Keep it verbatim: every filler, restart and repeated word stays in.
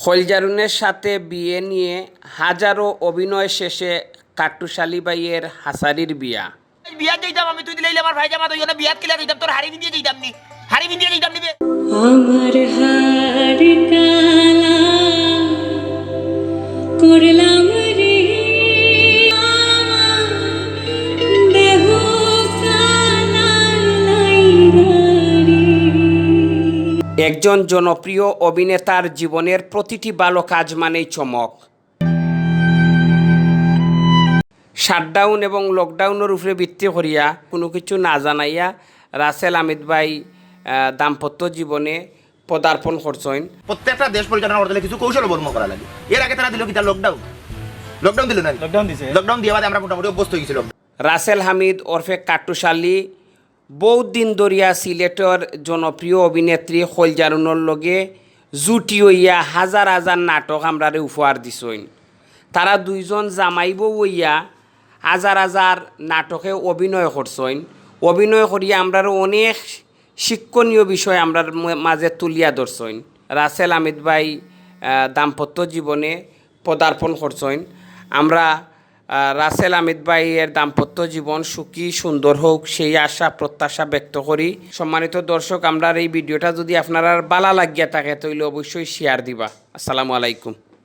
খৈলজারুনের সাথে বিয়ে নিয়ে হাজারো অভিনয় শেষে কাট্টুশালী ভাইয়ের হাসারির বিয়া। বিয়াত যাইতাম আমি, তুই দিলাইলে আমার ভাইজামা, তুই ওখানে বিয়াত কিলা যাইতাম, তোর হাড়ি পিন্দিয়ে যাইতাম নি, হাড়ি পিন্দিয়ে যাইতাম নি বে। আমার হার কালা করলাম রে, আমার দেহ কালা লাইগা রে। একজন জনপ্রিয় অভিনেতার জীবনের প্রতিটি ভালো কাজ মানেই চমক। শাটডাউন এবং লকডাউনের উপরে ভিত্তি করিয়া কোনো কিছু না জানাইয়া রাসেল হামিদ ভাই, আহ, দাম্পত্য জীবনে পদার্পণ করছইন। প্রত্যেকটা দেশ পরিচালনা করতে গেলে কিছু কৌশল অবলম্বন করা লাগে। এর আগে তারা দিল কিতা? লকডাউন। লকডাউন দিল না? লকডাউন দিছে। লকডাউন দিয়ে বাদে আমরা মোটামুটি অভ্যস্ত হয়ে গেছি লকডাউন। রাসেল হামিদ ওরফে কাট্টুশালী বহুত দিন ধরিয়া সিলেটর জনপ্রিয় অভিনেত্রী খৈলজারুনর লগে জুটি হইয়া হাজার হাজার নাটক আমরারে উপহার দিছইন। তারা দুইজন জামাই বউ হইয়া হাজার হাজার নাটকে অভিনয় করছইন। অভিনয় করিয়া আমরারে অনেক শিক্ষণীয় বিষয় আমরার ম-, মাঝে তুলিয়া ধরছইন। রাসেল হামিদ ভাই, আহ, দাম্পত্য জীবনে পদার্পণ করছইন। আমরা, আহ, রাসেল হামিদ ভাইয়ের দাম্পত্য জীবন সুখী সুন্দর হোক, সেই আশা প্রত্যাশা ব্যক্ত করি। সম্মানিত দর্শক, আমরার এই ভিডিওটা যদি আপনারার ভালা লাগিয়া থাকে, তাইলে অবশ্যই শেয়ার দিবা। আসসালামু আলাইকুম।